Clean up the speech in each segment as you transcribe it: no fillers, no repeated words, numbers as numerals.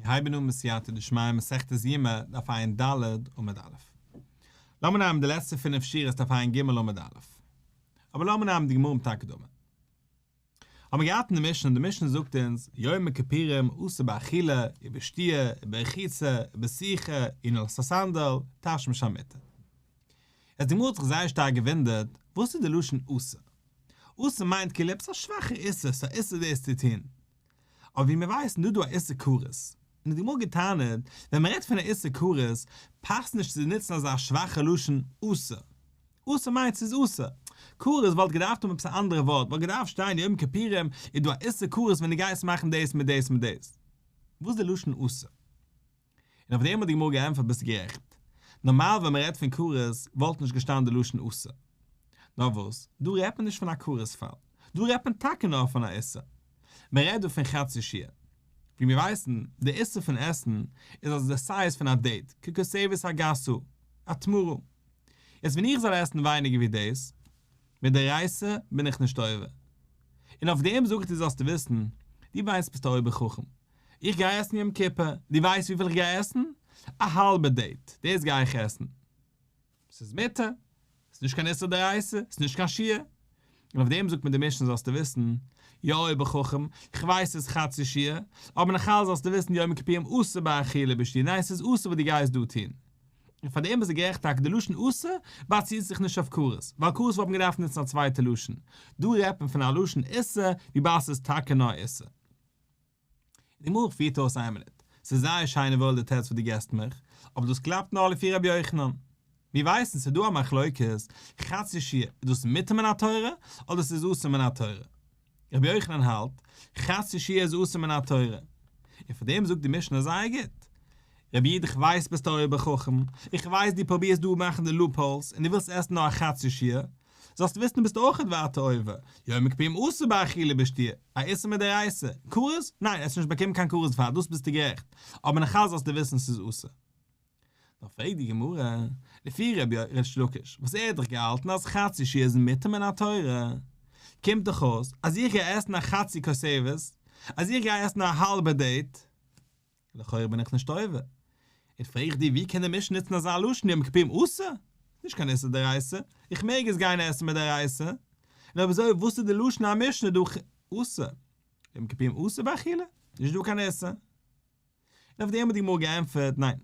מיר הייבן אן בסייעתא דשמיא מסכת יומא דף ע"ד עמוד א'. לאמיר נעמען די לעצטע פינף שורות דף ע"ג עמוד א'. אבער לאמיר נעמען די גמרא מיט הקדמה. האבן מיר געהאט אין די משנה, די משנה זאגט אונז, יום הכיפורים אסור באכילה, ובשתיה, וברחיצה, ובסיכה, ונעילת הסנדל, תשמיש המיטה. איז די גמרא האט זיך זייער שטארק געוואונדערט, וואס איז די לשון אסור? אסור מיינט כאילו עפעס א שוואכע איסור, ס'איז א איסור דאס צו טון. אבער ווי מיר ווייסן איז דא דא א איסור כרת, און די גמרא געטענה'ט, ווען מען רעדט פון א איסור כרת, פאסט נישט צו נוצן אזא שוואכע לשון אסור. אסור מיינט ס'איז אסור. כרת וואלט געדארפט האבן עפעס א אנדערע ווארט, וואלט געדארפט שטיין יום כיפורים איז דא א איסור כרת ווען דו גייסט מאכן דאס מיט דאס מיט דאס. וואס איז די לשון אסור? און אויף דעם האט די גמרא געענטפערט ביסט גערעכט, נארמאל ווען מען רעדט פון כרת וואלט נישט געשטאנען די לשון אסור. נאר וואס, דא רעדט מען נישט פון א כרת פאל, דא רעדט מען טאקע נאר פון א איסור. מען רעדט דא פון חצי שיעור. ווי מיר ווייסן, די איסור פון עסן איז אז די סייז פון א דעיט, ככותבת הגסה, א תמרה. יעצט ווען איך זאל עסן ווייניגער ווי דאס, מדאורייתא בין איך נישט עובר. און אויף דעם זאג איך דיר זאלסטו וויסן, דו ווייסט ביסט א אויבער חכם. איך גיי עסן יום כיפור, דו ווייסט וויפיל איך גיי עסן? א האלבע דעיט, דאס גיי איך עסן. ס'איז מותר, ס'איז נישט קיין איסור דאורייתא, ס'איז נישט קיין שיעור. און אויף דעם זאגט מיר די משנה זאלסטו וויסן, יא אויבער חכם, איך ווייס ס'איז חצי שיעור, אבער נאכאלץ זאלסטו וויסן יום הכיפורים אסור באכילה ובשתיה, ניין ס'איז אסור וואס דו גייסט דא טון. און פאר דעם ביסטו גערעכט טאקע, די לשון אסור באציט זיך נישט אויף כרת, ווייל כרת וואלט מען געדארפט נוצן א צווייטע לשון, דא רעדט מען פון א לשון איסור וויבאלד ס'איז טאקע נאר איסור. די גמרא פירט אויס איין מינוט, ס'איז זייער שיין און וואויל די תירוץ וואס דו געסט מיך, אבער דאס קלאפט נאר לפי רבי יוחנן. מיר ווייסן ס'איז דא א מחלוקת, חצי שיעור, איז דאס מותר מן התורה, אדער ס'איז אסור מן התורה? רבי יוחנן האלט, חצי שיעור איז אסור מן התורה. און פאר דעם זאגט די משנה זייער גוט. רבי איד איך ווייס ביסט א אויבער חכם, איך ווייס דו פרובירסט דא מאכן די loopholes און דו ווילסט עסן נאר א חצי שיעור, זאלסט וויסן דו ביסט אויכעט ווייטער עובר, יום הכיפורים אסור באכילה ובשתיה, א איסור מדאורייתא, כרת? ניין, עסט נישט באקומען קיין כרת פאר דאס ביסטו גערעכט, אבער נאכאלץ זאלסטו וויסן ס'איז אסור. נאר פרעגט די גמרא, לפי רבי ריש לקיש, וואס ער האט דאך געהאלטן אז חצי שיעור איז מותר מן התורה, קומט דאך אויס אז איך גיי עסן א חצי כותבת, אז איך גיי עסן א האלבע דעיט, לכאורה בין איך נישט עובר. און פרעג איך דיר ווי קען די משנה נוצן אזא לשון יום כיפורים אסור? נישט קיין איסור דאורייתא, איך מעג עס גיין עסן מדאורייתא. און אויב אזוי וואס איז די לשון המשנה דא אסור? יום כיפורים אסור באכילה? נישט דא קיין איסור. און אויף דעם האט די גמרא געענטפערט ניין.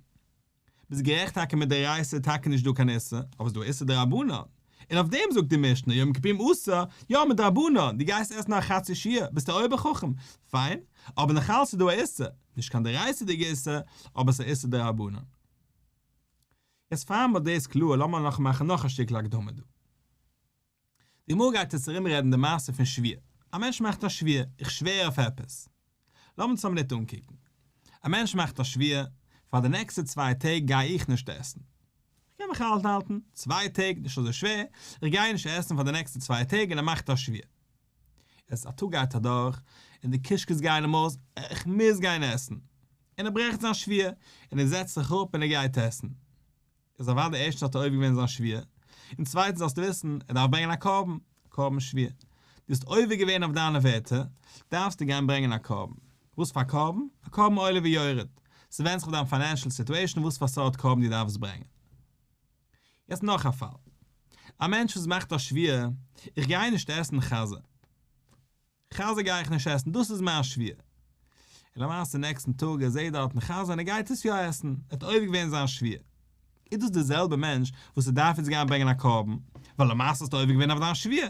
ביסט גערעכט טאקע מדאורייתא איז טאקע נישט דא קיין איסור, אבער ס'איז דא איסור דרבנן, און אויף דעם זאגט די משנה יום כיפורים אסור, יא מדרבנן, דו גייסט עסן א חצי שיעור, ביסט א אויבער חכם, פיין, אבער נאכאלץ איז דא א איסור, נישט קיין דאורייתא'דיגע איסור, אבער ס'איז א איסור דרבנן. יעצט פאר מ'האט דאס קלאר לאמיר נאך מאכן נאך א שטיקל הקדמה דא. די גמרא גייט יעצט ארום רעדן די מעשה פון שבועה, א מענטש מאכט א שבועה, איך שווער אויף עפעס. לאמיר עס א מינוט אנקוקן. א מענטש מאכט א שבועה, פאר די נעקסטע צוויי טעג גיי איך נישט עסן. איך קען מיך איינהאלטן, צוויי טעג, נישט אזוי שווער, איך גיי נישט עסן פאר די נעקסטע צוויי טעג און ער מאכט א שבועה. עס א טאג גייט אדורך, און די קישקעס גייען אים אויס, איך מוז גיין עסן. און ער ברעכט זיין שבועה, און ער זעצט זיך אפ און ער גייט עסן. איז אוודאי ערשטנס האט ער עובר געווען זיין שבועה, און צווייטנס זאלסטו וויסן, ער דארף ברענגען א קרבן, א קרבן שבועה. דו האסט עובר געווען אויף דיינע ווערטער, דארפסטו גיין ברענגען א קרבן. וואס פאר קרבן? א קרבן עולה ויורד. ס'ווענדט זיך אויף דיין financial situation וואס פאר סארט קרבן דו דארפסט ברענגען. יעצט נאך א פאל. א מענטש וואס מאכט א שבועה, איך גיי נישט עסן חזיר. חזיר גיי איך נישט עסן, דאס איז מיין שבועה. און למעשה נעקסטן טאג ער זעהט דארטן חזיר און ער גייט עס יא עסן, ער האט עובר געווען זיין שבועה. איז דאס דער זעלבער מענטש וואס ער דארף יעצט גיין ברענגען א קרבן, ווייל למעשה האסטו עובר געווען אויף דיין שבועה?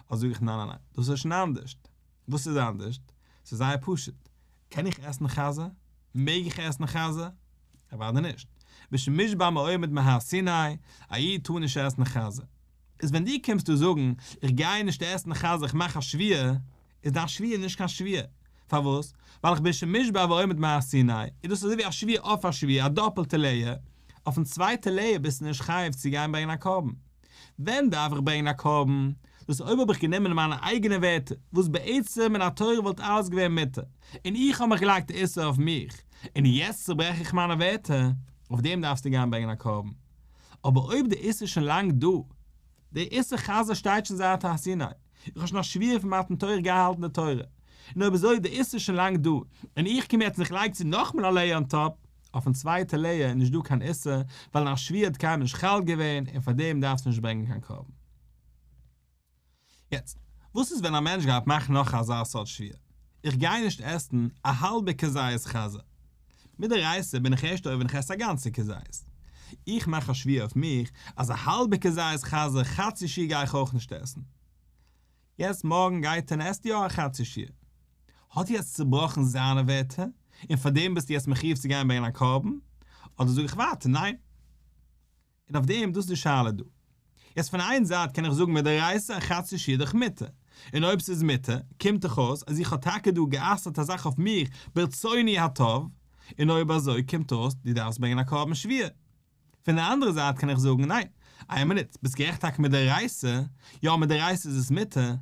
אזוי זאג איך ניין ניין ניין, דאס איז שוין אנדערשט. וואס איז אנדערשט? ס'איז זייער פשוט. קען איך עסן חזיר? מעג איך עסן חזיר? אוודאי נישט. בשמושבע מעומד מהר סיני, א איד טאר נישט עסן חזיר. איז ווען דו קומסט דא זאגן איך גיי נישט עסן חזיר איך מאך א שבועה, איז דיין שבועה נישט קיין שבועה. פארוואס? ווייל איך בין שוין מושבע ועומד מהר סיני, איז דאס אזוי ווי א שבועה אויף א שבועה, א דאפעלטע layer, אויפן צווייטע layer ביסטו נישט חייב צו גיין ברענגען א קרבן. ווען דארף איך ברענגען א קרבן? דאס אויב האב איך גענומען מיינע אייגענע ווערטער, וואס בעצם מן התורה וואלט אלעס געווען מותר, און איך האב מיך געלייגט די איסור אויף מיך, און יעצט צוברעך איך מיינע ווערטער, אויף דעם דארפסטו גיין ברענגען א קרבן. אבער אויב די איסור איז שוין לאנג דא, די איסור חזיר שטייט שוין זייט הר סיני, איך האב שוין א שבועה פון מתן תורה געהאלטן די תורה, און אויב אזוי די איסור איז שוין לאנג דא, און איך קום יעצט און איך לייג צו נאכמאל א layer on top, אויפן צווייטע layer איז נישט דא קיין איסור, ווייל א שבועה האט קיינמאל נישט חל געווען, און פארדעם דארפסטו נישט ברענגען קיין קרבן. יעצט, וואס איז ווען א מענטש גייט מאכן נאך אזא סארט שבועה? איך גיי נישט עסן א האלבע כזית חזיר. מדאורייתא בין איך ערשט עובר ווען איך עס א גאנצע כזית. איך מאך א שבועה אויף מיך אז א האלבע כזית חזיר חצי שיעור גיי איך אויך נישט עסן. יעצט מארגן גייט ער און עסט יא א חצי שיעור. האט יעצט צובראכן זיינע ווערטער און פארדעם ביסטו יעצט מחיוב צו גיין ברענגען א קרבן? אדער זאג איך ווייטער ניין? און אויף דעם, דאס איז די שאלה דא. יעצט פון איין זייט קען איך זאגן מדאורייתא א חצי שיעור דאך מותר, און אויב ס'איז מותר, קומט דאך אויס אז איך האב טאקע דא גע'אסר'ט א זאך אויף מיך ברצוני הטוב, און אויב אזוי קומט אויס דו דארפסט ברענגען א קרבן שבועה. פון די אנדערע זייט קען איך זאגן ניין, איין מינוט, ביסט גערעכט טאקע מדאורייתא, יא מדאורייתא איז עס מותר,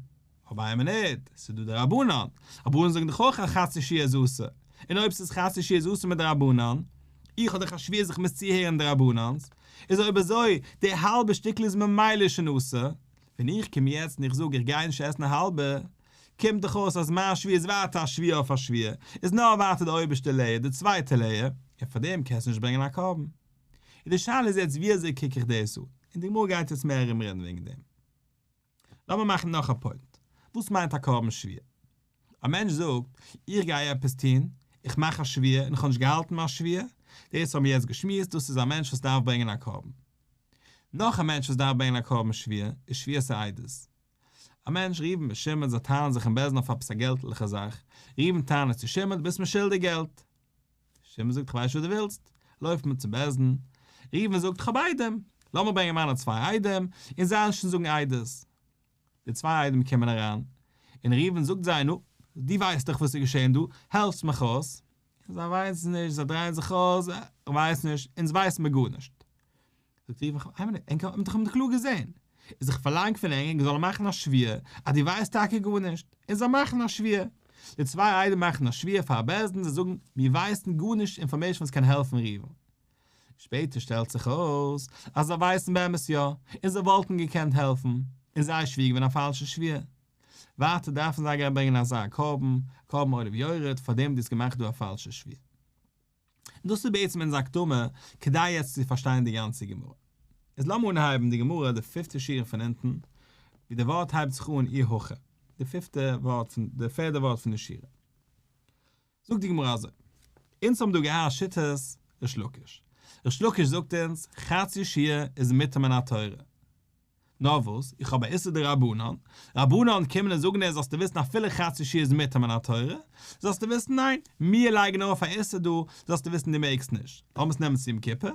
אבער איין מינוט, ס'איז דא די רבנן, רבנן זאגן דאך אויך אז חצי שיעור איז אסור, און אויב ס'איז חצי שיעור איז אסור מדרבנן, איך האב דאך א שבועה אז איך מוז צוהערן די רבנן'ס, איז אויב אזוי, די האלבע שטיקל איז ממילא שוין אסור, ווען איך קום יעצט און איך זאג איך גיי נישט עסן א האלבע, קומט דאך אויס אז מיין שבועה איז ווייטער א שבועה אויף א שבועה, איז נאר ווייטער די אויבערשטע layer, די צווייטע layer, און פארדעם קענסטו נישט ברענגען א קרבן. און די שאלה איז יעצט ווי אזוי קוק איך דאס אן, און די גמרא גייט יעצט מער ארומרעדן וועגן דעם. לאמיר מאכן נאך א point. וואס מיינט א קרבן שבועה? א מענטש זאגט, איך גיי עפעס טון, איך מאך א שבועה און איך האב נישט געהאלטן מיין שבועה, דאס האבן מיר יעצט געשמועסט, דאס איז א מענטש וואס דארף ברענגען א קרבן. נאך א מענטש וואס דארף ברענגען א קרבן שבועה איז שבועת העדות. א מענטש, ראובן מיט שמעון, זיי טענה'ן זיך אין בית דין אויף עפעס א געלטליכע זאך, ראובן טענה'ט צו שמעון, דו ביסט מיר שולדיג געלט. שמעון זאגט, כ'ווייס נישט וואס דו ווילסט, לויפט מען צום בית דין, ראובן זאגט, כ'האב עדים, לאמיר ברענגען מיינע צוויי עדים, און זיי זאלן זאגן עדות. די צוויי עדים קומען אריין, און ראובן זאגט זיי, נו, דו ווייסט דאך וואס איז געשען דא, העלפטס מיך אויס. און זיי ווייסן נישט, זיי דרייען זיך אויס, כ'ווייס נישט, אונז ווייסן מיר גארנישט. זאגט ראובן, איין מינוט, ענק האבן דאך קלאר געזען. איז איך פארלאנג פון ענק, ענק זאלן מאכן א שבועה, אז דו ווייסט טאקע גארנישט. און זיי מאכן א שבועה. די צוויי עדים מאכן א שבועה פאר א בית דין, זיי זאגן, מיר ווייסן גארנישט information וואס קען העלפן ראובן. שפעטער שטעלט זיך אויס, אז זיי ווייסן באמת יא, און זיי וואלטן געקענט העלפן, און זייער שבועה געווען א פאלשע שבועה. ווייטער דארפן זיי גיין ברענגען אזא קרבן, קרבן עולה ויורד, פארדעם דו האסט געמאכט דא א פאלשע שבועה. דאס איז בעצם אונזער הקדמה כדי יעצט צו פארשטיין די גאנצע גמרא. איז לאמיר אנהייבן די גמרא די פיפטע שורה פון אונטן, ווי די ווארט הייבט זיך אן אי הכי, די פיפטע ווארט פון די פערדע ווארט פון די שורה. זאגט די גמרא אזוי, אונז האבן דא געהאט שיטת ריש לקיש. ריש לקיש זאגט אונז, חצי שיעור איז מותר מן התורה. נאר וואס, איך האב א איסור דרבנן, רבנן קומען און זאגן דיר זאלסטו וויסן אפילו חצי שיעור איז מותר מן התורה, זאלסטו וויסן ניין, מיר לייגן ארויף א איסור דא, זאלסטו וויסן דו מעגסט נישט, לאמיר עס נעמען צו יום כיפור,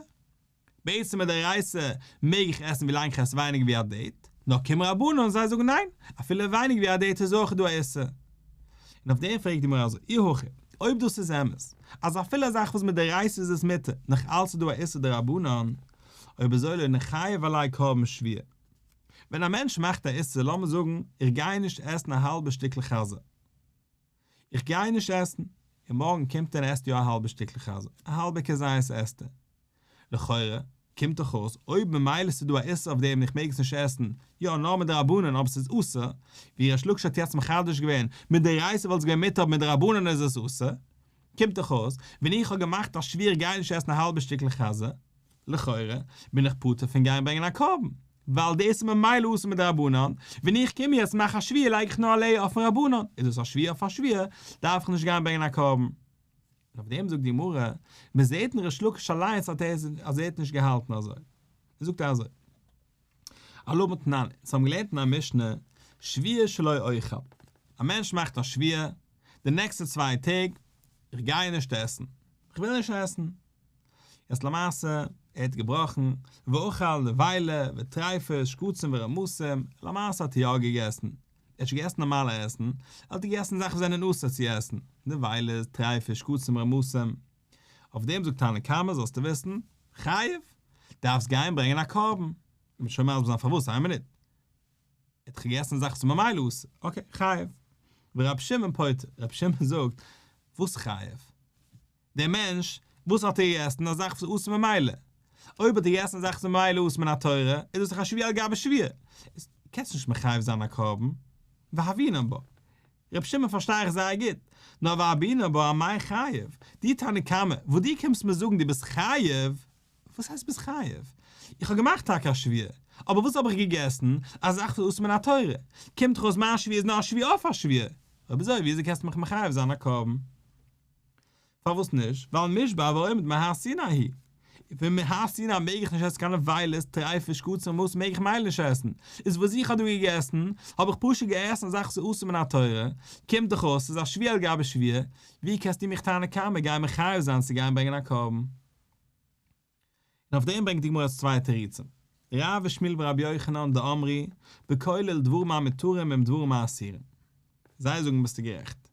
בעצם מדאורייתא מעג איך עסן ווילאנג איך עס ווייניגער ווי א דעת, נאר קומען רבנן און זיי זאגן ניין, אפילו ווייניגער ווי א דעת איז אויך דא א איסור. און אויף דעם פרעגט די גמרא אזוי, אי הכי, אויב דאס איז אמת, אז אפילו א זאך וואס מדאורייתא איז עס מותר, נאך אלץ איז דא א איסור דרבנן, אויב אזוי לא ניחייב עליה קרבן שבועה. ווען א מענטש מאכט א איסור, לאמיר זאגן, איך גיי נישט עסן א האלבע שטיקל חזיר. איך גיי נישט עסן. און מארגן קומט ער און עסט יא א האלבע שטיקל חזיר. א האלבע כזית עסט ער. לכאורה, קומט דאך אויס, אויב ממילא ס'איז דא א איסור אויף דעם און איך מעג עס נישט עסן, יא נאר מדרבנן אבער ס'איז אסור, ווי ריש לקיש האט יעצט מחדש געווען, מדאורייתא וואלט עס געווען מותר אבער מדרבנן איז עס אסור, קומט דאך אויס, ווען איך האב געמאכט א שבועה איך גיי נישט עסן א האלבע שטיקל חזיר, לכאורה, בין איך פטור פון גיין ברענגען א קרבן, ווייל דאס איז ממילא אסור מדרבנן, ווען איך קום יעצט מאכן א שבועה לייג איך נאר א layer אויפן רבנן, איז דאס א שבועה אויף א שבועה, דארף איך נישט גיין ברענגען א קרבן. און אויף דעם זאגט די גמרא, מען זעט אין ריש לקיש אליינס אז ער האט נישט געהאלטן אזוי. ער זאגט אזוי, אלא תנן, אונז האבן געלערנט אין א משנה, שבועה שלא אוכל, א מענטש מאכט א שבועה, די נעקסטע צוויי טעג, איך גיי נישט עסן, איך וויל נישט עסן. יעצט למעשה, ער האט געבראכן, ואכל נבילה וטריפות שקצים ורמשים, למעשה האט ער יא געגעסן, ער האט נישט געגעסן נארמאלע עסן, ער האט געגעסן זאכן וואס זענען אסור צו עסן, נבילות, טריפות, שקצים, רמשים. אויף דעם זאגט תנא קמא זאלסטו וויסן, חייב, דארפסט גיין ברענגען א קרבן. איך בין שוין מסביר זיין פארוואס, איין מינוט. ער האט דאך געגעסן זאכן וואס איז ממילא אסור, okay, חייב. ורבי שמעון פוטר, רבי שמעון זאגט, וואס חייב? דער מענטש, וואס האט ער געגעסן? א זאך וואס איז אסור ממילא. אויב האט ער געגעסן א זאך וואס איז ממילא אסור מן התורה, איז דאס דאך א שבועה על גבי שבועה. איז, קענסט נישט מחייב זיין א קרבן. והוינן בה. ר' שמעון פארשטיי איך זייער גוט, נאר ורבינן בה אמאי חייב, דו תנא קמא, וואס דו קומסט מיר זאגן דו ביסט חייב, וואס הייסט ביסט חייב? איך האב געמאכט טאקע א שבועה, אבער וואס האב איך געגעסן? א זאך וואס אסור מן התורה. קומט דאך אויס מיין שבועה איז נאר א שבועה אויף א שבועה. אויב אזוי וויאזוי קענסטו מיך מחייב זיין א קרבן? פארוואס נישט? ווייל מושבע ועומד מהר סיני הוא. פון מהר סיני מעג איך נישט עסן קיין נבילות, טריפות, שקצים, רמסים מעג איך מילא נישט עסן. איז וואס איך האב דא געגעסן, האב איך פשוט געעסן א זאך וואס איז אסור מן התורה, קומט דאך אויס ס'איז א שבועה על גבי שבועה, ווי קענסטו מיך תנא קמא גיין מחייב זיין צו גיין ברענגען א קרבן? און אויף דעם ברענגט די גמרא צוויי תירוצים, רב ושמואל ורבי יוחנן דאמרי בכולל דברים המותרים עם דברים האסורים. זיי זאגן ביסטו גערעכט.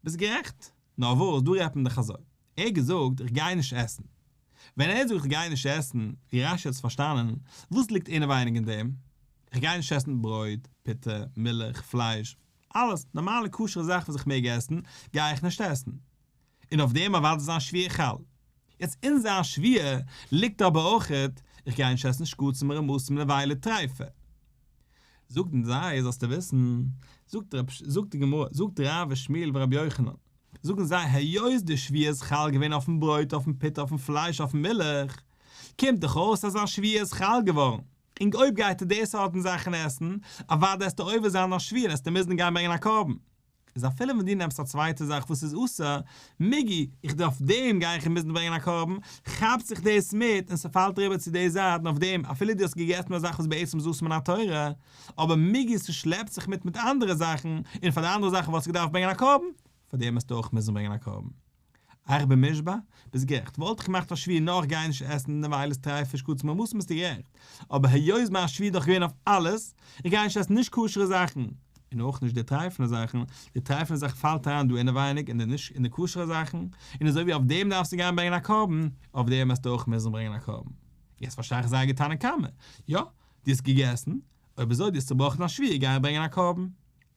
ביסט גערעכט. נאר וואס, דא רעדט מען דאך אזוי. ער האט געזאגט איך גיי נישט עסן. ווען ער זאגט איך גיי נישט עסן, ווי רש"י האט עס פארשטאנען, וואס ליגט אינעווייניג אין דעם? איך גיי נישט עסן ברויט, פיטער, מילך, פלייש, אלעס, נארמאלע כשר'ע זאכן וואס איך מעג עסן, גיי איך נישט עסן. און אויף דעם אוודאי זיין שבועה חל. יעצט אין זיין שבועה ליגט אבער אויכעט, איך גיי נישט עסן שקצים רמסים נבילה טריפה. זאגן זיי, זאלסטו וויסן, זאגט רב זאגט די גמרא, זאגט רב ושמואל ורבי יוחנן, זאגן זיי היות די שבועה איז חל געווען אויפן ברויט אויפן פיטער אויפן פלייש אויפן מילך, קומט דאך אויס אז זיין שבועה איז חל געווארן, און אויב גייט ער די סארטן זאכן עסן, אוודאי עסטו עובר זיין דיין שבועה און עסטו מוזן גיין ברענגען א קרבן. איז אפילו ווען דו נעמסט א צווייטע זאך וואס איז אסור, מיגו, איך דארף דעם גיי איך מוזן ברענגען א קרבן, כאפט זיך דאס מיט און ס'פאלט אריבער צו די זייט און אויף דעם אפילו דו האסט געגעסן א זאך וואס בעצם איז אסור מן התורה, אבער מיגו ס'שלעפט זיך מיט מיט אנדערע זאכן, און פאר די אנדערע זאכן וואלסטו געדארפט ברענגען א קרבן, פאר דעם וועסטו אויך מוזן ברענגען א קרבן. איך במושבע, ביסט גערעכט, וואלט איך געמאכט א שבועה נאר איך גיי נישט עסן נבילות טריפות שקצים רמסים ביסטו גערעכט, אבער היות מיין שבועה איז דאך געווען אויף אלעס, איך גיי נישט עסן נישט כשר'ע זאכן, און אויך נישט די טרייפענע זאכן, די טרייפענע זאכן פאלט אריין דא אינעווייניג אין די נישט אין די כשר'ע זאכן, און אזוי ווי אויף דעם דארפסטו גיין ברענגען א קרבן, אויף דעם וועסטו אויך מוזן ברענגען א קרבן. יעצט פארשטיי איך זייער גוט תנא קמא, יא, דו האסט געגעסן, אויב אזוי דו האסט צובראכן א שבועה גיי ברענגען א קרבן.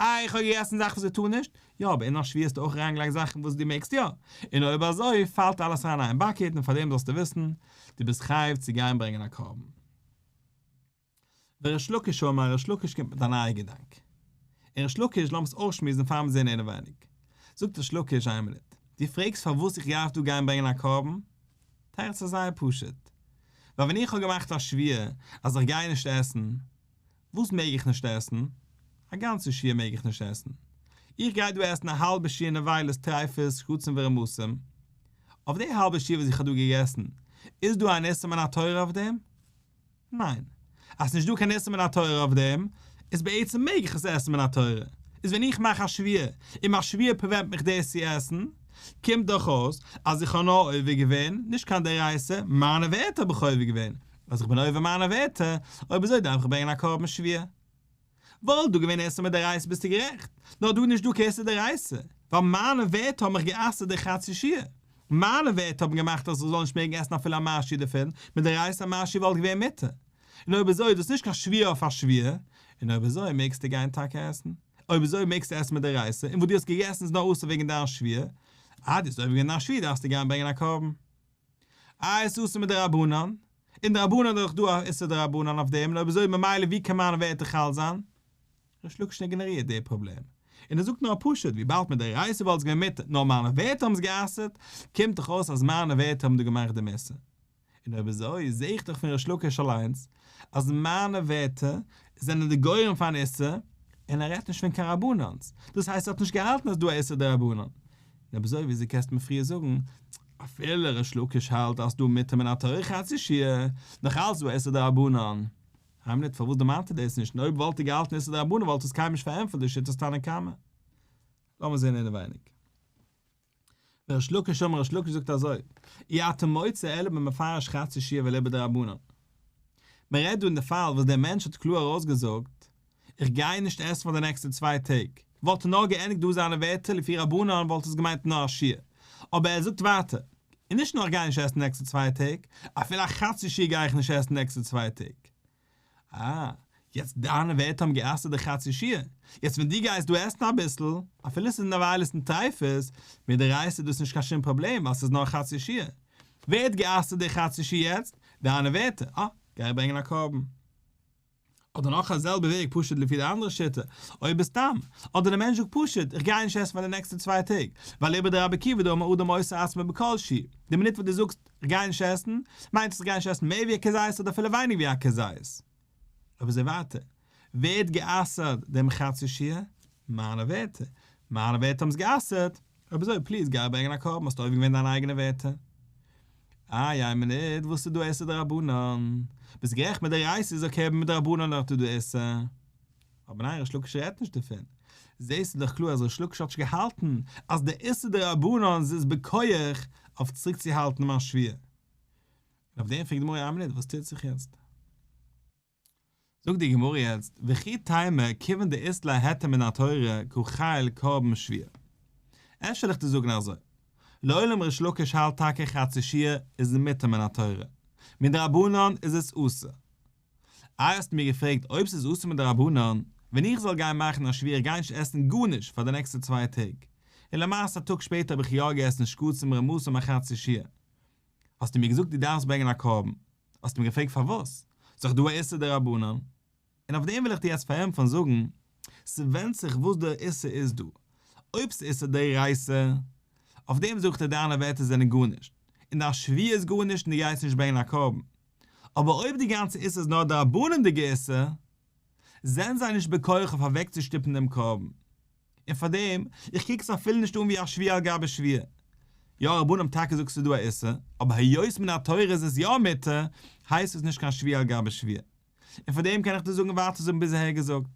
איי איך האב געגעסן זאכן וואס איך טאר נישט? יא אבער אין א שבועה האסטו אויך אריינגעלייגט זאכן וואס דו מעגסט יא, און אויב אזוי פאלט אלעס אריין אין איין bucket און פארדעם זאלסטו וויסן דו ביסט חייב צו גיין ברענגען א קרבן. וריש לקיש אמר ריש לקיש קומט מיט א נייע געדאנק. און ריש לקיש לאמיר עס אויסשמועסן פאר מיר זעהן אינעווייניג. זאגט ריש לקיש איין מינוט, דו פרעגסט פארוואס איך דארף דא גיין ברענגען א קרבן? תירוץ איז זייער פשוט. ווייל ווען איך האב געמאכט א שבועה אז איך גיי נישט עסן, וואס מעג איך נישט עסן? א גאנצע שיעור מעג איך נישט עסן. איך גיי דא עסן א האלבע שיעור נבילות טריפות שקצים ורמסים. אויף די האלבע שיעור וואס איך האב דא געגעסן, איז דא אן איסור מן התורה אויף דעם? ניין. אז ס'נישט דא קיין איסור מן התורה אויף דעם, איז בעצם מעג איך עס עסן מן התורה. איז ווען איך מאך א שבועה, און מיין שבועה prevent מיך דאס צו עסן, קומט דאך אויס אז איך האב נאר עובר געווען, נישט קיין דאורייתא, מיינע ווערטער האב איך עובר געווען, אז איך בין עובר מיינע ווערטער, אויב אזוי דארף איך ברענגען א קרבן שבועה. וואלט דא געווען איסור מדאורייתא ביסטו גערעכט, נאר דא איז נישט דא קיין איסור דאורייתא, ווייל מיינע ווערטער האבן מיך גע'אסר'ט די חצי שיעור. מיינע ווערטער האבן געמאכט אז איך זאל נישט מעגן עסן אפילו א משהו דערפון, מדאורייתא א משהו וואלט געווען מותר. און אויב אזוי איז דאס נישט קיין שבועה אויף א שבועה, און אויב אזוי מעגסטו גיין טאקע עסן. אויב אזוי מעגסטו עסן מדאורייתא, און וואס דו האסט געגעסן איז נאר אסור וועגן דיין שבועה, אז דו האסט עובר געווען דיין שבועה דארפסטו גיין ברענגען א קרבן. איי עס איז אסור מדרבנן, און די רבנן איז דאך דא א איסור דרבנן אויף דעם, און אויב אזוי ממילא ווי קען מיינע ווערטער חל זיין? ריש לקיש איגנארירט די פראבלעם, און ער זאגט נאר פשוט וויבאלד מדאורייתא וואלט עס געווען מותר, נאר מיינע ווערטער האבן עס גע'אסר'ט, קומט דאך אויס אז מיינע ווערטער האבן דא געמאכט דעם איסור. און אויב אזוי זעה איך דאך פון ריש לקיש אליינס אז מיינע ווערטער זענען די גורם פארן איסור, און ער רעדט נישט פון קיין רבנן'ס, דאס הייסט ער האט נישט געהאלטן אז דא א איסור דרבנן. און אויב אזוי וויאזוי קענסטו מיר פריער זאגן אפילו ריש לקיש האלט אז דא מותר מן התורה חצי שיעור, נאך אלץ דא איסור דרבנן? איין מינוט פארוואס דערמאנט ער דאס נישט, און אויב וואלט ער געהאלטן איסור דרבנן וואלט עס קיינמאל נישט פארענטפערט די שיטת תנא קמא. לאמיר זען אינעווייניג. וריש לקיש אמר ריש לקיש זאגט אזוי, אי אתה מוצא אלא במפרש חצי שיעור ואליבא דרבנן. מען רעדט דא אין די פאל וואס דער מענטש האט קלאר ארויסגעזאגט, איך גיי נישט עסן פאר די נעקסטע צוויי טעג, וואלט ער נאר געענדיגט דא זיינע ווערטער לפי רבנן וואלט עס געמיינט נאר א שיעור, אבער ער זאגט ווייטער, און נישט נאר איך גיי נישט עסן די נעקסטע צוויי טעג, אפילו א חצי שיעור גיי איך נישט עסן די נעקסטע צוויי טעג. אה, יעצט דיינע ווערטער האבן גע'אסר'ט די חצי שיעור, יעצט ווען דו גייסט דא עסן אביסל, אפילו ס'איז נבילות און טריפות, מדאורייתא איז דאס נישט קיין שום פראבלעם ווייל ס'איז נאר חצי שיעור. ווער האט גע'אסר'ט די חצי שיעור יעצט? דיינע ווערטער. אה, גיי ברענגען א קרבן. אדער נאך א זעלבע וועג פשוט לפי די אנדערע שיטה, אויב איז סתם, אדער די מענטש זאגט פשוט איך גיי נישט עסן פאר די נעקסטע צוויי טעג, ווייל אליבא דרבי עקיבא דאמר אדם אוסר עצמו בכל שיעור, די מינוט וואס דו זאגסט איך גיי נישט עסן, מיינט עס איך גיי נישט עסן מער ווי א כזית אדער אפילו ווייניגער ווי א כזית. אויב אזוי ווייטער, ווער האט גע'אסר'ט דעם חצי שיעור? מיינע ווערטער. מיינע ווערטער האבן עס גע'אסר'ט. אויב אזוי please גיי ברענגען א קרבן האסט עובר געווען דיינע אייגענע ווערטער. איי איין מינוט וואס איז דא איסור דרבנן? ביסט גערעכט מדאורייתא איז okay אבער מדרבנן דארט איז דא איסור. אבער ניין ריש לקיש רעדט נישט דערפון. זעהסטו דאך קלאר אז ריש לקיש האט נישט געהאלטן אז די איסור דרבנן איז בכח אויף צוריקצוהאלטן מיין שבועה. און אויף דעם פרעגט די גמרא איין מינוט וואס טוט זיך יעצט? זאגט די גמרא יעצט, וכי תימא כיוון דאית ליה היתר מן התורה קא חייל קרבן שבועה. אפשר וועל איך דיר זאגן אזוי, לעולם ריש לקיש האלט טאקע חצי שיעור איז מותר מן התורה, מדרבנן איז עס אסור. איי האסטו מיר געפרעגט אויב ס'איז אסור מדרבנן, ווען איך זאל גיין מאכן א שבועה איך גיי נישט עסן גארנישט פאר די נעקסטע צוויי טעג, און למעשה א טאג שפעטער האב איך יא געעסן שקצים רמסים א חצי שיעור, האסטו מיר געזאגט דו דארפסט ברענגען א קרבן, האסטו מיר געפרעגט פארוואס, ס'איז דאך דא א איסור דרבנן, און אויף דעם וויל איך דיר יעצט פארענטפערן זאגן, ס'ווענדט זיך וואס דער איסור איז דא, אויב ס'איז איסור דאורייתא, אויף דעם זאג איך דיר דיינע ווערטער זענען גארנישט, און דיין שבועה איז גארנישט און דו גייסט נישט ברענגען א קרבן, אבער אויב די גאנצע איסור איז נאר דרבנן'דיגע איסור, זענען זיי נישט בכח אויף אוועקצושטופן דעם קרבן. און פאר דעם, איך קוק עס אפילו נישט אן ווי א שבועה על גבי שבועה. יא רבנן האבן טאקע געזאגט ס'איז דא א איסור, אבער היות מן התורה איז עס יא מותר, הייסט עס נישט קיין שבועה על גבי שבועה. און פאר דעם קען איך דיר זאגן ווייטער זאגן ביז אהער געזאגט.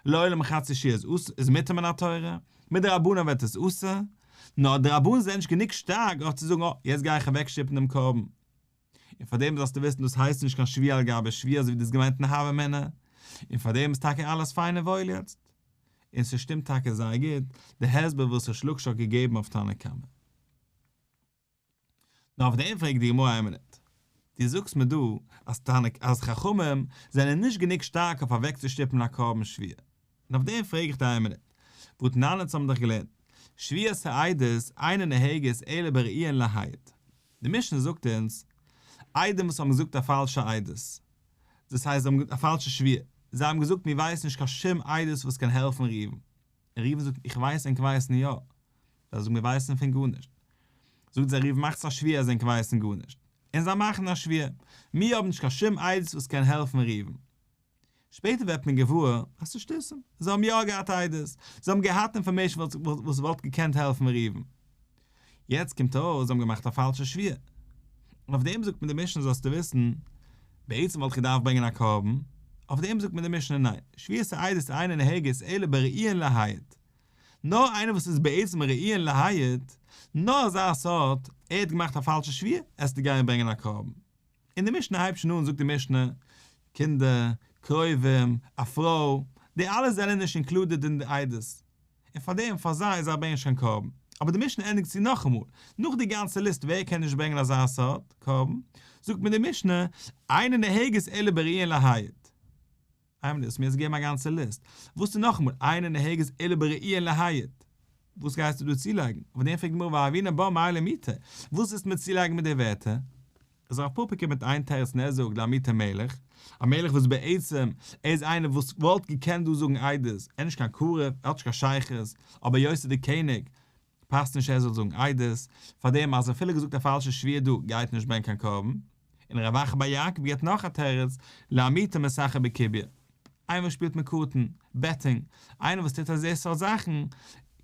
לעולם חצי שיעור איז אסור איז מותר מן התורה, מדרבנן ווערט עס אסור, נאר די רבנן זענען נישט גענוג שטארק אויף צו זאגן אה, יעצט גיי איך אוועקשטופן דעם קרבן. און פאר דעם זאלסטו וויסן דאס הייסט נישט קיין שבועה על גבי שבועה אזוי ווי דו האסט געמיינט אין הוה אמינא, און פאר דעם איז טאקע אלעס פיין און וואויל יעצט. און ס'שטימט טאקע זייער גוט די הסבר וואס ריש לקיש האט געגעבן אויף תנא קמא. נאר אויף דעם פרעגט די גמרא איין מינוט, דו זאגסט מיר דא אז תנא אז חכמים זענען נישט גענוג שטארק אויף אוועקצושטופן א קרבן שבועה, און אויף דעם פרעג איך דיר איין מינוט, והתנן אונז האבן דאך געלערנט, שבועת העדות אינה נוהגת אלא בראויין להעיד. די משנה זאגט אונז, עדים וואס האבן געזאגט א פאלשע עדות, דאס הייסט זיי האבן א פאלשע שבועה, זיי האבן געזאגט מיר ווייסן נישט קיין שום עדות וואס קען העלפן ראובן, און ראובן זאגט איך ווייס ענק ווייסן יא, זיי זאגן מיר ווייסן פון גארנישט, זאגט זיי ראובן מאכטס א שבועה אז ענק ווייסן גארנישט, און זיי מאכן א שבועה, מיר האבן נישט קיין שום עדות וואס קען העלפן ראובן. שפעטער ווערט מען געוואר אז ס'איז שטותים, זיי האבן יא געהאט עדות, זיי האבן געהאט information וואס וואלט געקענט העלפן ראובן. יעצט קומט אויס זיי האבן געמאכט א פאלשע שבועה. און אויף דעם זאגט מיר די משנה זאלסטו וויסן, בעצם וואלט איך געדארפט ברענגען א קרבן, אויף דעם זאגט מיר די משנה ניין, שבועת העדות אינה נוהגת אלא בראויין להעיד. נאר איינער וואס איז בעצם ראויין להעיד, נאר אזא סארט, ער האט געמאכט א פאלשע שבועה, עסטו גיין ברענגען א קרבן. און די משנה הייבט שוין אן זאגט די משנה, קינדער, קרובים, א פרוי, די אלע זענען נישט included אין די עדות, און פאר דעם פאר זיי זיי ברענגען נישט קיין קרבן, אבער די משנה ענדיגט צו נאכאמאל, נאך די גאנצע ליסט ווער קען נישט ברענגען אזא סארט קרבן, זאגט מיר די משנה, אינה נוהגת אלא בראויין להעיד. איין מינוט, האסט מיר יעצט געגעבן א גאנצע ליסט. וואס איז נאכאמאל, אינה נוהגת אלא בראויין להעיד? וואס גייסטו דא צולייגן? אויף דעם פרעגט די גמרא והוינן בה מאי למעוטי, וואס ווילסטו מיר צולייגן מיט די ווערטער? איז רב פפא קומט מיט איין תירוץ און ער זאגט לאמעוטי מלך, א מלך וואס בעצם ער איז איינער וואס וואלט געקענט דא זאגן עדות, ער איז נישט קיין קרוב, ער האט נישט קיין שייכות, אבער היות ער איז דער קעניג, פאסט נישט ער זאל זאגן עדות, פאר דעם אז אפילו געזאגט א פאלשע שבועה דא גייט נישט ברענגען קיין קרבן. און רב אחא בר יעקב געבט נאך א תירוץ, לאמעוטי משחק בקוביא. איינער וואס שפילט מיט קארטן, betting, איינער וואס טוט אזוי סארט זאכן,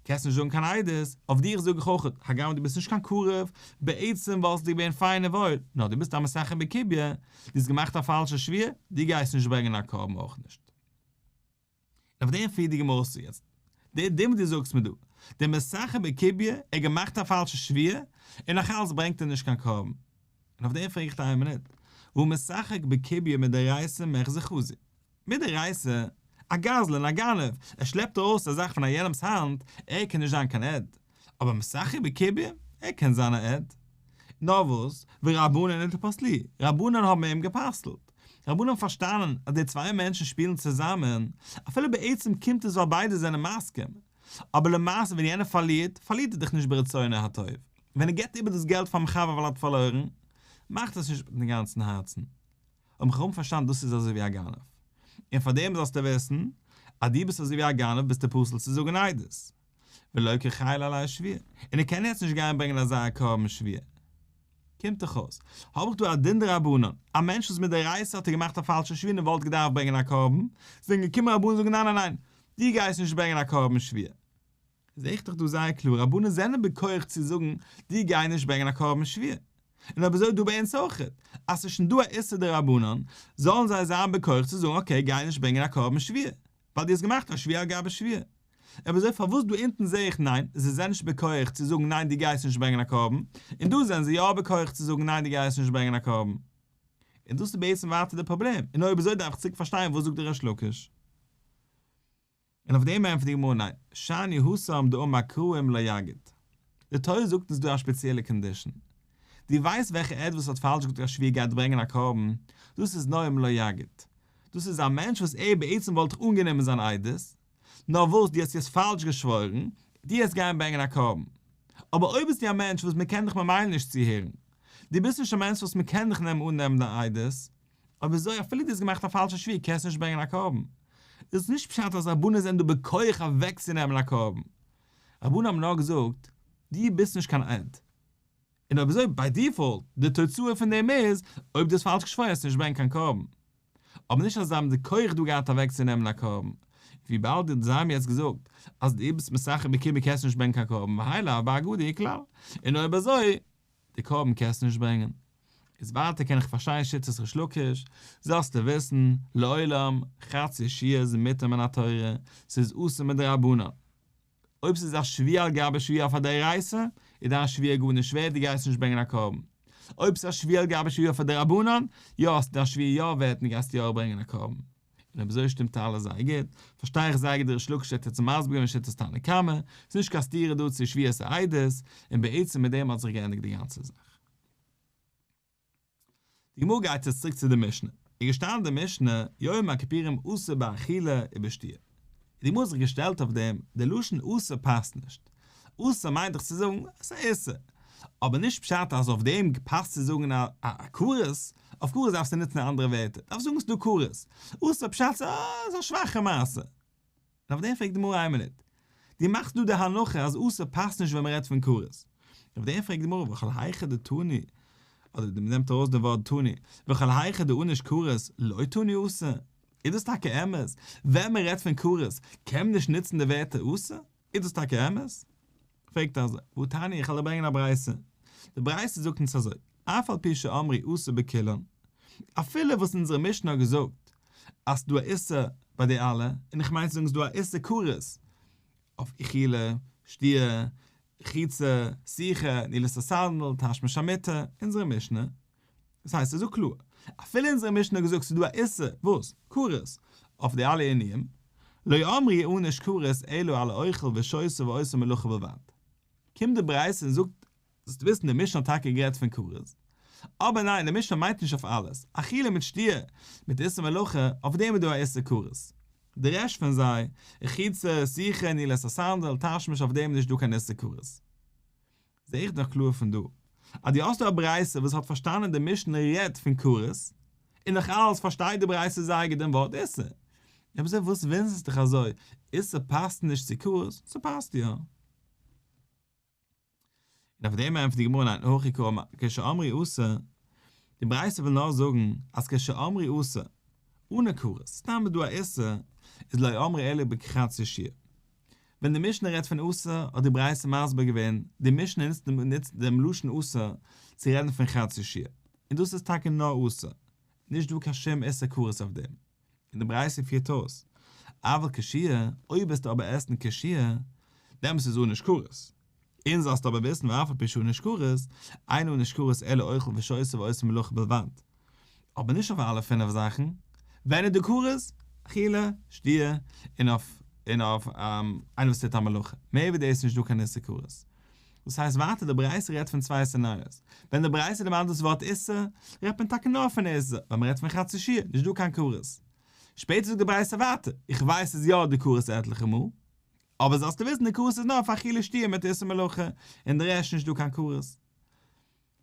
קענסט נישט זאגן קיין עדות, אויף דיך זאג איך אויך, הגם דו ביסט נישט קיין קרוב, בעצם וואלסטו געווען פיין און וואויל, נאר דו ביסט א משחק בקוביא, דו האסט געמאכט א פאלשע שבועה, דו גייסט נישט ברענגען א קרבן אויך נישט. און אויף דעם פירט די גמרא אויס יעצט די דין וואס דו זאגסט מיר דא, דער משחק בקוביא, ער האט געמאכט א פאלשע שבועה, און נאך אלץ ברענגט ער נישט קיין קרבן. און אויף דעם פרעג איך דיר איין מינוט, והא משחק בקוביא מדאורייתא מיחזא חזי. מדאורייתא, א גזלן, א גנב, ער שלעפט ארויס א זאך פון א יענעמ'ס האנט, ער קען נישט זיין קיין עד. אבער משחק בקוביא, ער קען זיין א עד. נאר וואס, ורבנן פסלוהו, רבנן האבן אים גע'פסל'ט. רבנן האבן פארשטאנען אז די צוויי מענטשן שפילן צוזאמען, אפילו בעצם קומט עס ווייל ביידע זענען מסכים, אבער למעשה ווען יענער פארלירט, פארלירט ער דאך נישט ברצונו הטוב. ווען ער געבט איבער דאס געלט פאר'ן חבר ווייל ער האט פארלוירן, מאכט עס נישט מיט'ן גאנצן הארצן. האבן חכמים פארשטאנען דאס איז אזוי ווי א גנב. און פאר דעם זאלסטו וויסן אז דו ביסט אזוי ווי א גנב ביסטו פסול צו זאגן עדות. ולא קא חיילא עליה שבועה, און ער קען יעצט נישט גיין ברענגען אזא קרבן שבועה. קומט דאך אויס, האב איך דא א דין דרבנן, א מענטש וואס מדאורייתא האט ער געמאכט א פאלשע שבועה און וואלט געדארפט ברענגען א קרבן, זענען געקומען רבנן זאגן ניין ניין ניין, דו גייסט נישט ברענגען א קרבן שבועה. זע איך דאך דא זייער קלאר, רבנן זענען בכח צו זאגן, דו גיי נישט ברענגען א קרבן שבועה. און אויב אזוי דא ביי אונז אויכעט, אז ס'איז שוין דא א איסור דרבנן, זאלן זיי זיין בכח צו זאגן okay גיי נישט ברענגען א קרבן שבועה, ווייל דו האסט געמאכט א שבועה על גבי שבועה. אויב אזוי פארוואס דא אונטן זע איך ניין, זיי זענען נישט בכח צו זאגן ניין דו גייסט נישט ברענגען א קרבן, און דא זענען זיי יא בכח צו זאגן ניין דו גייסט נישט ברענגען א קרבן. און דאס איז בעצם ווייטער די פראבלעם, און אויב אזוי דארף איך צוריק פארשטיין וואס זאגט דער ריש לקיש. און אויף דעם ענטפערט די גמרא ניין, שאני התם דאמר קרא אם לא יגיד. די תורה זאגט אונז דא א שפעציעלע condition. דו ווייסט וועלכע עד וואס האט פאלש געזאגט א שבועה גייט ברענגען א קרבן, דאס איז נאר אם לא יגיד. דאס איז א מענטש וואס ער בעצם וואלט איך אנגענומען זיין עדות, נאר וואס דו האסט יעצט פאלש געשוואוירן, דו העסט גיין ברענגען א קרבן. אבער אויב ביסטו א מענטש וואס מען קען דיך ממילא נישט צוהערן, דו ביסט נישט א מענטש וואס מען קען דיך נעמען אננעמען דיין עדות, אויב אזוי אפילו דו האסט געמאכט א פאלשע שבועה קענסטו נישט ברענגען א קרבן. איז עס נישט פשט אז רבנן זענען דא בכח אוועקצונעמען א קרבן. רבנן האבן נאר געזאגט, דו ביסט נישט קיין עד. און אויב אזוי by default, די תוצאה פון דעם איז, אויב דו האסט פאלש געשוואוירן וועסטו נישט ברענגען קיין קרבן. אבער נישט אז זיי האבן די כח דא געהאט אוועקצונעמען א קרבן. וויבאלד זיי האבן יעצט געזאגט אז דו ביסט מסחר בקומה קענסטו נישט ברענגען קיין קרבן והאי לאו באגדה הוא כלל. און אויב אזוי, די קרבן קענסטו נישט ברענגען. איז ווייטער קען איך פארשטיין שיטת ריש לקיש, זאלסטו וויסן, לעולם, חצי שבועה איז מותר מן התורה, ס'איז אסור מדרבנן. אויב ס'איז א שבועה על גבי שבועה אויף א דאורייתא, איז דיין שבועה גארנישט ווערט, דו גייסט נישט ברענגען א קרבן. אויב ס'איז א שבועה על גבי שבועה אויף א דרבנן, יא, איז דיין שבועה יא ווערט און דו גייסט יא ברענגען א קרבן. און אויב אזוי שטימט אלעס זייער גוט, פארשטיי איך זייער גוט די ריש לקיש האט יעצט מסביר געווען שיטת תנא קמא, ס'איז נישט קיין סתירה דא צו שבועת העדות, און בעצם מיט דעם האט זיך געענדיגט די גאנצע זאך. די גמרא גייט יעצט צוריק צו די משנה, איז געשטאנען די משנה, יום הכיפורים אסור באכילה ובשתיה. די גמרא האט זיך געשטעלט אויף דעם, די לשון אסור פאסט נישט. אסור מיינט דאך צו זאגן, עס איז א איסור. אבער נישט פשט אז אויף דעם פאסט צו זאגן א כרת, אויף כרת דארפסטו נוצן אנדערע ווערטער, דארפסט זאגן ס'איז דא כרת. אסור פשט ס'איז א שוואכע מעשה. און אויף דעם פרעגט די גמרא איין מינוט, דו מאכסט דא די הנחה אז אסור פאסט נישט ווען מ'רעדט פון כרת. אויף דעם פרעגט די גמרא וכל היכא דתני, אדער מ'נעמט ארויס די ווארט תני, וכל היכא דענוש כרת לא תני אסור, איז דאס טאקע אמת? ווען מ'רעדט פון כרת קען מען נישט נוצן די ווערטער אסור? איז דאס טאקע אמת? פרעגט ער אזוי, והא תניא איך וועל דיר ברענגען א ברייתא, די ברייתא זאגט אונז אזוי, אף על פי שאמרו אסור בכולן, אפילו וואס אונזערע משנה האט געזאגט אז ס'דא א איסור ביי די אלע, און איך מיין צו זאגן ס'דא א איסור כרת אויף אכילה, שתיה, רחיצה, סיכה, נעילת הסנדל, תשמיש המיטה, אונזערע משנה, דאס הייסט ס'איז דא קלאר, אפילו אונזערע משנה האט געזאגט ס'איז דא א איסור, וואס? כרת, אויף די אלע עינויים, לא אמרו ענוש כרת אלא על האוכל ושותה ועושה מלאכה בלבד. קומט די ברייתא און זאגט, זאלסטו וויסן די משנה האט טאקע גערעדט פון כרת, אבער ניין די משנה מיינט נישט אויף אלעס, אכילה מיט שתיה, מיט איסור מלאכה, אויף דעם איז דא א איסור כרת. די רעשט פון זיי, רחיצה, סיכה, נעילת הסנדל, תשמיש אויף דעם איז נישט דא קיין איסור כרת. זע איך דאך קלאר פון דא אז דו האסט דא א ברייתא וואס האט פארשטאנען די משנה רעדט פון כרת, און נאך אלס פארשטייט די ברייתא זייער גוט דעם ווארט איסור. אויב אזוי וואס וואונדערסט דיך אזוי, איסור פאסט נישט צו כרת, ס'פאסט יא. און אויף דעם ענטפערט די גמרא ניין הכי קאמר כשאמרו אסור, די ברייתא וויל נאר זאגן אז כשאמרו אסור, אנע כרת, סתם איז דא א איסור, איז לא אמרו אלא בכחצי שיעור. ווען די משנה רעדט פון אסור האט די ברייתא מסביר געווען, די משנה נוצט דעם לשון אסור צו רעדן פון חצי שיעור, און דאס איז טאקע נאר אסור, נישט דא קיין שום איסור כרת אויף דעם, און די ברייתא פירט אויס, אבל כשיעור, אויב וועסטו אבער עסן כשיעור, דעמאלס איז ענוש כרת. און זאלסט אבער וויסן ואף על פי שענוש כרת, אין ענוש כרת אלא אוכל ושותה ועושה מלאכה בלבד. אבער נישט אויף אלע פינף זאכן. ווען איז די כרת? אכילה, שתיה, און אויף און אויף איינער וואס טוט א מלאכה. מער ווי דאס איז נישט דא קיין איסור כרת. דאס הייסט ווייטער די ברייתא רעדט פון צוויי scenarios. ווען די ברייתא דערמאנט דאס ווארט איסור, רעדט מען טאקע נאר פון איסור, ווייל מען רעדט פון חצי שיעור, נישט דא קיין כרת. שפעטער זאגט די ברייתא ווייטער, איך ווייס ס'איז יא די כרת עטליכע מאל, אבער זאלסטו וויסן די כרת איז נאר אויף אכילה שתיה מיט איסור מלאכה, און די רעשט נישט דא קיין כרת.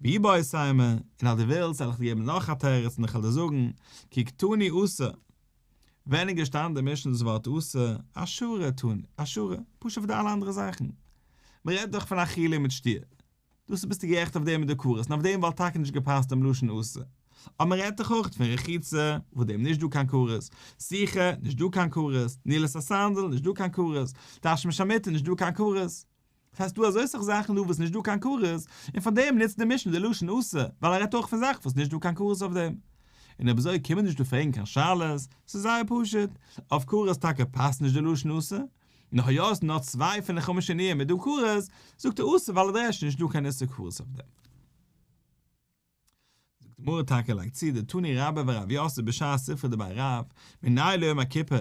ואיבעית אימא, און אז דו ווילסט וועל איך דיר געבן נאך א תירוץ און איך וועל דיר זאגן, כי קתני אסור. ווען איז געשטאנען די משנה דאס ווארט אסור, אשארא תנא, אשארא, פשוט אויף די אלע אנדערע זאכן. מען רעדט דאך פון אכילה מיט שתיה. דאס ביסטו גערעכט אויף דעם מיט די כרת, און אויף דעם וואלט טאקע נישט געפאסט דעם לשון אסור. אבער מען רעדט דאך אויך פון רחיצה, וואס דעם נישט דא קיין כרת, סיכה, נישט דא קיין כרת, נעילת הסנדל, נישט דא קיין כרת, תשמיש המיטה, נישט דא קיין כרת. דאס הייסט דא אזוי סאך זאכן דא וואס נישט דא קיין כרת, און פאר דעם נוצט די משנה די לשון אסור, ווייל ער רעדט אויך פון זאכן וואס נישט דא קיין כרת אויף דעם. און אויב אזוי קען מען נישט דא פרעגן קיין שאלות, ס'איז זייער פשוט, אויף כרת טאקע פאסט נישט די לשון אסור, און היות נאר צוויי פון די חמשה עינויים איז דא כרת, זאגט ער אסור ווייל ער דרש'נט נישט דא קיין איסור כרת אויף דעם. זאגט די גמרא טאקע לייגט צו דתני רבה ורב יוסף בשאר ספרי דבי רב, מנין ליום הכיפור,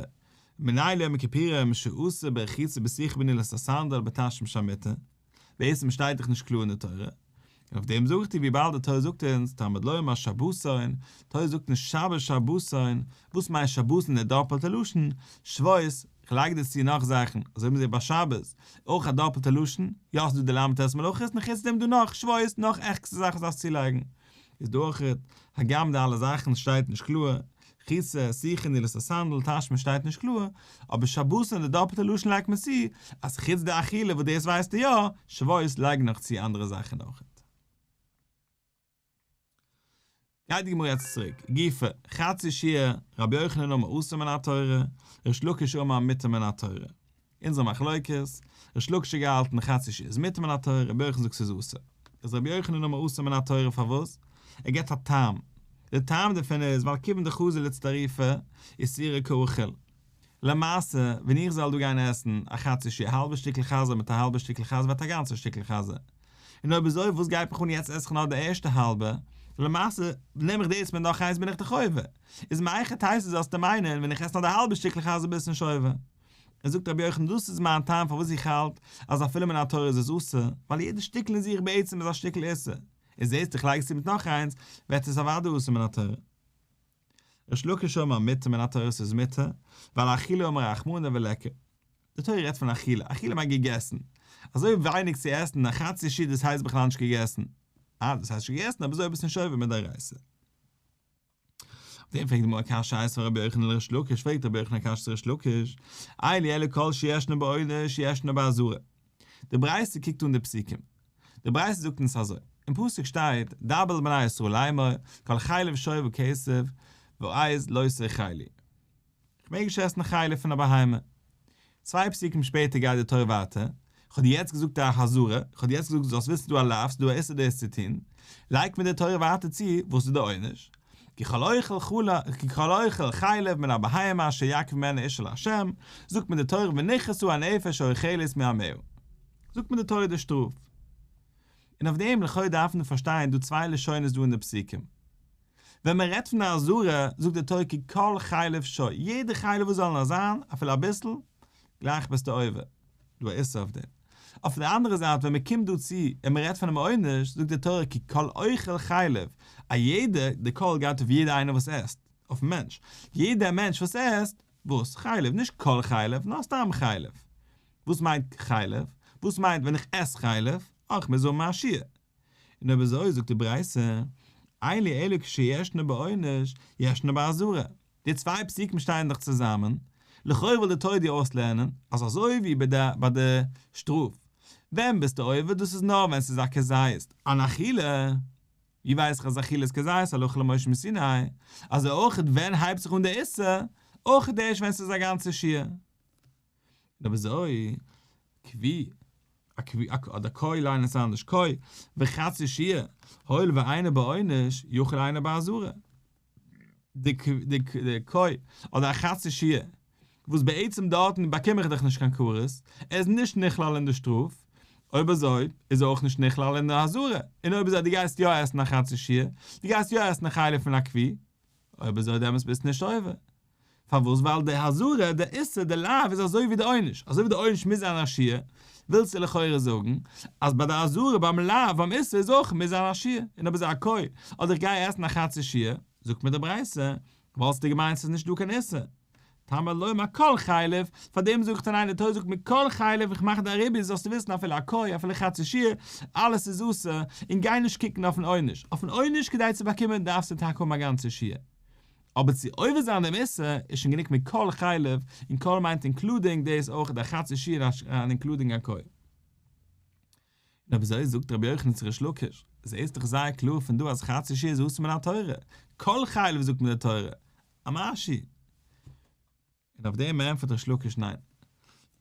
מנין ליום הכיפורים שאסור ברחיצה בסיכה בנעילת הסנדל בתשמיש המיטה, בעצם שטייט דאך נישט קלאר אין די תורה, און אויף דעם זאג איך דיר וויבאלד די תורה זאגט אונז תלמוד לומר שבתון, תורה זאגט אונז שבת שבתון, וואס מיינט שבתון די דאפעלטע לשון, שבות, כ'לייג דיר צו נאך זאכן, אזוי ווי מ'זעט ביי שבת, אויך א דאפעלטע לשון, יא ס'דא די ל"ט מלאכות און חוץ דעם דא נאך שבות, נאך עקסטערע זאכן וואס דארפסט צולייגן. איז דא אויך, הגם די אלע זאכן שטייט נישט קלאר, רחיצה, סיכה, נעילת הסנדל, תשמיש שטייט נישט קלאר, אבער שבתון די דאפעלטע לשון לייגט מען צו, אז חוץ די אכילה וואס דאס ווייסטו יא, שבות לייג נאך צו אנדערע זאכן אויך. גייט די גמרא יעצט צוריק, גופא, חצי שיעור, רבי יוחנן אמר אסור מן התורה, ריש לקיש אמר מותר מן התורה. אונזער מחלוקת, ריש לקיש האט געהאלטן חצי שיעור איז מותר מן התורה, רבי יוחנן זאגט ס'איז אסור. איז רבי יוחנן אמר אסור מן התורה פארוואס? ער געבט א טעם. די טעם דערפון איז ווייל כיוון דחזי לאיצטרופי איסורא קא אכיל. למעשה, ווען איך זאל דא גיין עסן א חצי שיעור, א האלבע שטיקל חזיר מיט א האלבע שטיקל חזיר ווערט א גאנצע שטיקל חזיר. און אויב אזוי וואס גייט מיך אן יעצט עס איך נאר די ערשטע האלבע, למעשה נעם איך דאס מיט נאך איינס בין איך דאך עובר, איז מהיכי תיתי זאלסטו מיינען ווען איך עס נאר די האלבע שטיקל חזיר ביסט נישט עובר. און זאגט רבי יוחנן דאס איז מיין טעם פארוואס איך האלט אז אפילו מן התורה איז עס אסור, ווייל יעדע שטיקל אין זיך בעצם איז א שטיקל איסור, און זעסט איך לייג עס צו מיט נאך איינס ווערט עס אוודאי אסור מן התורה. ריש לקיש אמר מותר מן התורה ס'איז מותר, ועל אכילה אמר רחמנא וליכא. די תורה רעדט פון אכילה, אכילה מיינט געגעסן. אזוי ווייניג צו עסן א חצי שיעור דאס הייסט בכלל נישט געגעסן. אה דאס הייסט נישט געגעסן אבער אזוי ביסט נישט עובר מדאורייתא. אויף דעם פרעגט די גמרא קשיא איתיביה רבי יוחנן לריש לקיש, פרעגט רבי יוחנן א קשיא צו ריש לקיש, אין לי אלא כל שישנו בעונש ישנו באזהרה. די ברייתא קוקט אן די פסוקים. די ברייתא זאגט אונז אזוי, אין פסוק שטייט, דבר אל בני ישראל לאמור, כל חלב שור וכשב, ועז לא תאכלו. כ'מעג נישט עסן חלב פון א בהמה. צוויי פסוקים שפעטער גייט די תורה ווייטער, כ'האב דיר יעצט געזאגט א אזהרה, כ'האב דיר יעצט געזאגט דו זאלסט וויסן ס'דא א לאו, ס'דא א איסור דאס צו טון, לייגט מיר די תורה ווייטער צו, וואס איז די עונש? כי כל אוכל חלה, כי כל אוכל חלב מן הבהמה אשר יקריב ממנה אשה לה', זאגט מיר די תורה ונכרתה הנפש האוכלת מעמיה. זאגט מיר די תורה די שטראף. און אויף דעם לכאו' דארף מען פארשטיין דא צוויי לשונות דא אין די פסוקים. ווען מען רעדט פון א אזהרה זאגט די תורה כי כל חלב שור, יעדע חלב וואס זאל נאר זיין, אפילו אביסל, גלייך ביסטו עובר. דא א איסור אויף דעם. אויף די אנדערע זייט ווען מען קומט דא צו און מען רעדט פונעם עונש זאגט די תורה כי כל אוכל חלב, א יעדע, די כל גייט אויף יעדע איינער וואס עסט, אויפן מענטש, יעדע מענטש וואס עסט, וואס? חלב, נישט כל חלב, נאר סתם חלב. וואס מיינט חלב? וואס מיינט ווען איך עס חלב? אה, איך מוז האבן א שיעור. און אויב אזוי זאגט די ברייתא, אין לי אלא כשישנו בעונש, ישנו באזהרה. די צוויי פסוקים שטייען דאך צוזאמען, לכאו' וויל די תורה דיר אויסלערנען אז אזוי ווי ביי די ביי די שטראף, ווען ביסטו עובר דאס איז נאר ווען ס'איז א כזית, אן אכילה, ווי ווייס איך אז אכילה איז כזית הלכה למשה מסיני, אזוי אויך ווען הייבט זיך אן די איסור, אויך ערשט ווען ס'איז א גאנצע שיעור. און אויב אזוי, כוי, א כוי, אדער כוי ליין עס אנדערש כוי, וחצי שיעור, הואיל ואינו בעונש, יכול אינו באזהרה. די די כוי, אדער א חצי שיעור, וואס בעצם דארטן באקום איך דאך נישט קיין כרת, ער איז נישט נכלל אין די שטראף, אויב אזוי איז ער אויך נישט נכלל אין די אזהרה, און אויב אזוי דו גייסט יא עסן א חצי שיעור, דו גייסט יא עסן א חלב פון א כוי, אויב אזוי דעמאלטס ביסטו נישט עובר. פארוואס? ווייל די אזהרה, די איסור, די לאו איז אזוי ווי די עונש, אזוי ווי די עונש מוז זיין א שיעור, ווילסטו לכאורה זאגן אז ביי די אזהרה ביים לאו ביים איסור איז אויך מוז זיין א שיעור, און אויב אזוי א כוי, אדער איך גיי עסן א חצי שיעור, זאגט מיר די ברייתא, וואלסטו געמיינט ס'איז נישט דא קיין איסור. תלמוד לומר כל חלב, פאר דעם זאג איך דיר ניין די תורה זאגט מיר כל חלב איך מאך דיר א ריבוי זאלסטו וויסן אפילו א כוי אפילו חצי שיעור אלעס איז אסור, און גיי נישט קוקן אויפן עונש, אויפן עונש כדי צו באקומען דארפסטו טאקע האבן א גאנצע שיעור. אבער צו עובר זיין דעם איסור איז שוין גענוג מיט כל חלב, און כל מיינט including דאס אויך די חצי שיעור און including א כוי. און אויב אזוי זאגט רבי יוחנן צו ריש לקיש, זעהסט דאך זייער קלאר פון דא אז חצי שיעור איז אסור מן התורה, כל חלב זאגט מיר די תורה, אמאי. און אויף דעם ענטפערט ריש לקיש ניין,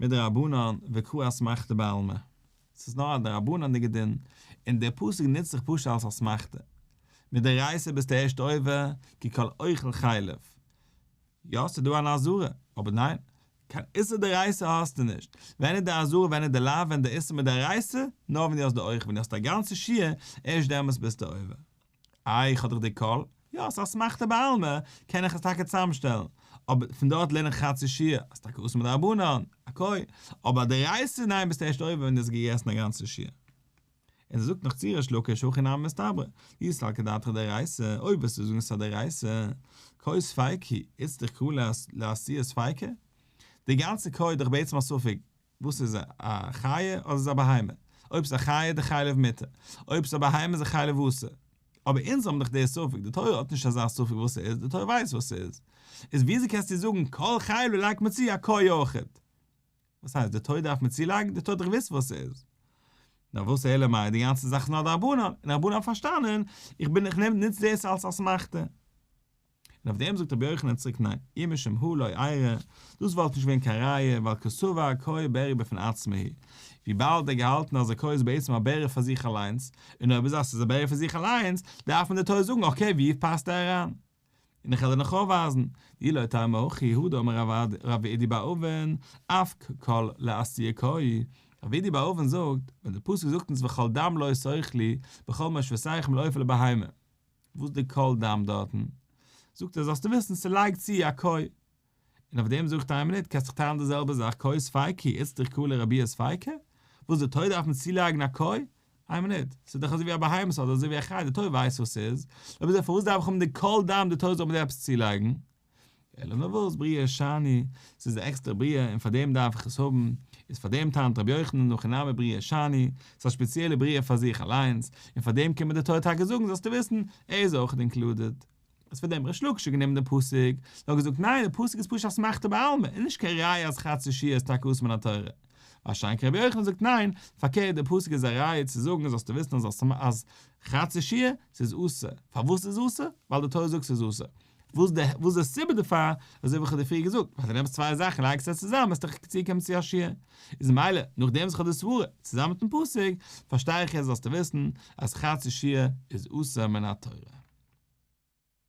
מדרבנן וקרא אסמכתא בעלמא, ס'איז נאר א דרבנן'דיגע דין, און דער פסוק נוצט זיך פשוט אלס אסמכתא. מדאורייתא ביסטו ערשט עובר, כי כל אוכל חלב. יא ס'איז דא אן אזהרה, אבער ניין, קיין איסור דאורייתא האסטו נישט. ווען איז די אזהרה ווען איז די לאו ווען די איסור מדאורייתא? נאר ווען דו האסט די אוכל, ווען דו האסט א גאנצע שיעור, ערשט דעמאלטס ביסטו עובר. איי איך האב דאך די כל? יא, ס'איז אסמכתא בעלמא, קען איך עס טאקע צוזאמשטעלן. אבער פון דארט לערן איך חצי שיעור, אז טאקע אסור מדרבנן, אקעי. אבער א דאורייתא ניין ביסטו ערשט עובר ווען דו האסט געגעסן א גאנצע שיעור. און ער זאגט נאך צו ריש לקיש הכי נמי מסתברא, אי סלקא דעתך דאורייתא, אויב וועסטו זאגן ס'איז א דאורייתא, כוי ספיקא, איצטריך קרא לאתויי ספיקא? די גאנצע כוי איז דאך בעצם א ספק, וואס איז א חיה אדער איז א בהמה? אויב ס'איז א חיה איז די חלב מותר, אויב ס'איז א בהמה איז די חלב אסור. אבער אונז האבן דאך די ספק, די תורה האט נישט אזא ספק וואס ס'איז, די תורה ווייסט וואס ס'איז. איז וויאזוי קענסטו זאגן כל חלב לייגט מען צו א כוי אויכעט? וואס הייסט די תורה דארף מען צולייגן? די תורה האט דאך געוואוסט וואס ס'איז. נאר וואס אלא מאי די גאנצע זאך איז נאר דרבנן, און רבנן האבן פארשטאנען, איך בין איך נעם נוץ דאס אלס אסמכתא. און אויף דעם זאגט רבי יוחנן צוריק ניין, אי משום הא לא איירי, דאס וואלט נישט געווען קיין ראיה, ווייל קסבר כוי בריה בפני עצמו הוא, וויבאלד ער האט געהאלטן אז א כוי איז בעצם א בריה פאר זיך אליינס, און אויב איז אז ס'איז א בריה פאר זיך אליינס, דארף מען די תורה זאגן okay ווי פאסט ער אריין? און איך וועל דיר נאך אויפווייזן, דאי לא תימא הכי הא דאמר רב אידי בר אבין, אף כל לאתויי כוי, רב אידי בר אבין זאגט, ווען די פסוק זאגט אונז וכל דם לא תאכלו, בכל מושבותיכם לעוף ולבהמה, וואס די כל דם דארטן? זאגט ער זאלסטו וויסן ס'לייגט צו א כוי. און אויף דעם זאגט איין מינוט קענסט זיך טענה'ן די זעלבע זאך כוי ספיקא איצטריך קרא לרבויי ספיקא? וואס די תורה דארף מען צולייגן א כוי? איין מינוט, ס'איז דאך אזוי ווי א בהמה אדער אזוי ווי א חי, די תורה ווייסט וואס ס'איז, אויב אזוי פארוואס דארף איך האבן די כל דם די תורה זאל מיר עפעס צולייגן? אלא נאר וואס בריאה שאני, ס'איז א עקסטערע בריאה און פאר דעם דארף איך עס האבן, איז פאר דעם טענה'ט רבי יוחנן הכי נמי בריאה שאני, ס'איז א שפעציעלע בריאה פאר זיך אליינס, און פאר דעם קען מיר די תורה טאקע זאגן זאלסטו וויסן, ער איז אויך included. איז פאר דעם ריש לקיש האט גענומען דעם פסוק, נאר געזאגט ניין, דער פסוק איז פשוט אסמכתא בעלמא, און נישט קיין ראיה אז חצי שיעור איז טאקע אסור מן התורה. מה שאין כן רבי יוחנן זאגט ניין, פארקערט דער פסוק איז א ראיה צו זאגן זאלסטו וויסן אז אז חצי שיעור ס'איז אסור, פארוואס איז אסור? ווייל די תורה זאגט ס'איז אסור. וואס די וואס די סיבה דערפאר? אזוי ווי איך האב דיר פריער געזאגט, ווייל דו נעמסט צוויי זאכן לייגסט זיי צוזאם וועסטו דאך צוקומען צו א שיעור. איז ממילא נאכדעם וואס איך האב די סברה צוזאמען מיטן פסוק, פארשטיי איך יעצט זאלסטו וויסן אז חצי שיעור איז אסור מן התורה.